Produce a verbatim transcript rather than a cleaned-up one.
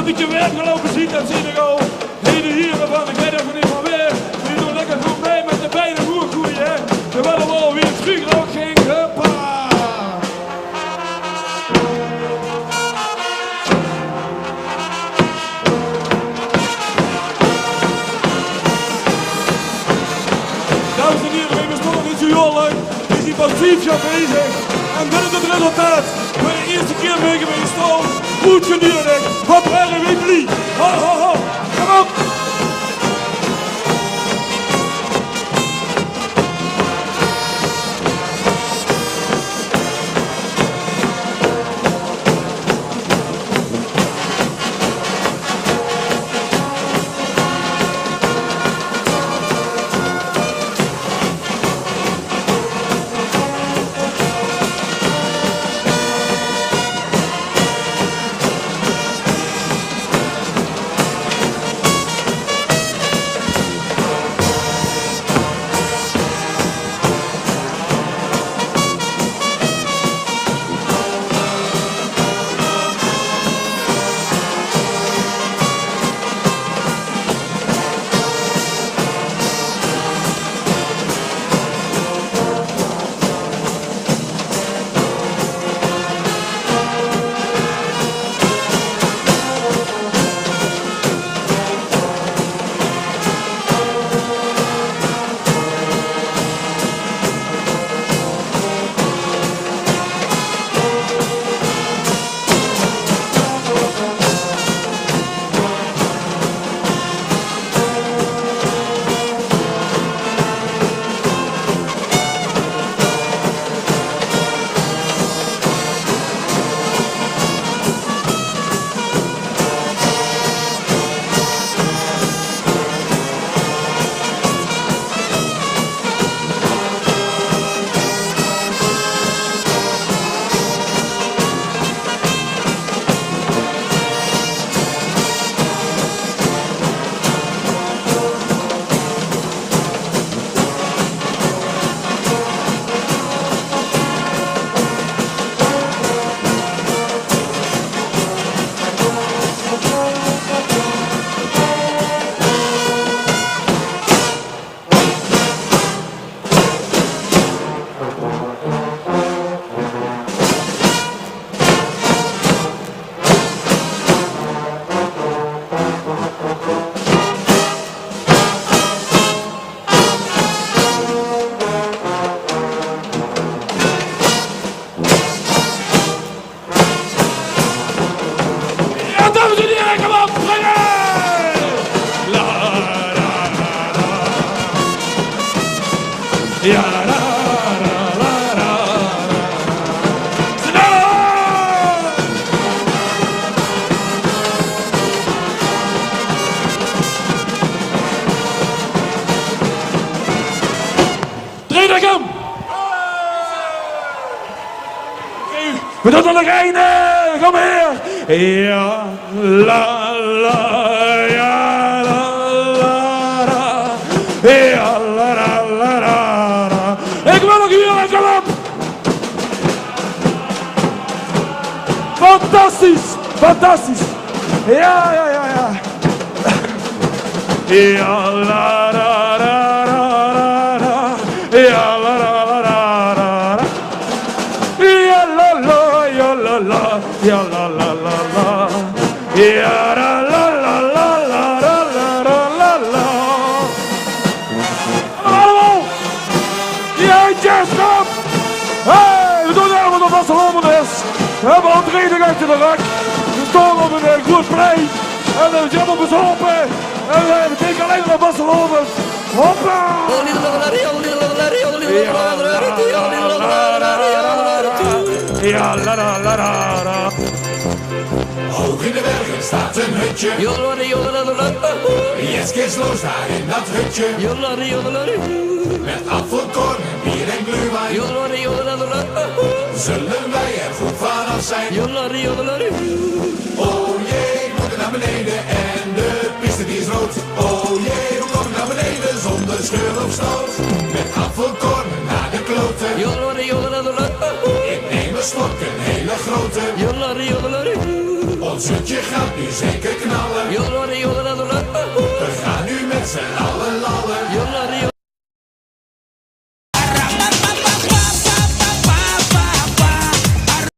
Bietje werm geloupe ziet, dat zeen ich al. Hé, de hiere van, ich weit effe neet van wae, die doon lekker good mei mit de bein omhoeg goeie, hè. Terwiel d'r waal weer trök rok ging, huppa. Dames en hiere, veer bestaon nog neet zoe hiel lang. Veer zeen pas vief jaor bezig. En dit is 't resultaat. Veur de ierste kier mage veer hie staon. Good geduurd, hè. Wat waere veer blie. Ho, ho, ho. Kóm op. Ja, dames en hiere, kóm op, springe! La, la, la, la, la. Ja, la, la, la, la, la, la. Snel! Drie, drie, kóm! Veer doon d'r nog eine. Kóm mer. Ja, la, la, ja, la, la, la. Ja, la, la, la, la, la. Ich wil nog hure, kóm op. Fantastisch, fantastisch. Ja, ja, ja, ja. Ja, la, la, la, la, la. Ja, la, la, la, la, la, la. Ja, la, la, ja, la, la, la, la. Ja, la, la, la, la. Allemaol! Die handjes, kóm! Hey, veer doon effe waat de vastelaovend is. Veer höbbe al drie daag achter de rök. Veer staon op ein, eh, good plein. En, eh, veer zeen allemaol bezaope. En, eh, veer dinke allein mer aan vastelaovend. Hoppa! Ja, la, la, la, la, la. Hoog in de bergen staat een hutje. Jodelarie, jodelarie. Jetske is los daar in dat hutje. Jodelarie, jodelarie. Met afvalkorn, bier en glühwein. Jodelarie, jodelarie. Zullen wij er goed vanaf zijn? Jodelarie, jodelarie. Oh jee, ik moet naar beneden en de piste die is rood. Oh jee, hoe kom ik naar beneden zonder scheur of stoot? Met afvalkorn naar de kloten. Jodelarie, jodelarie. Ik neem een slok, een hele grote. Jodelarie, jodelarie. Zoetje gaat nu zeker knallen. Jodelen, jodelen, jodelen. We gaan nu met z'n allen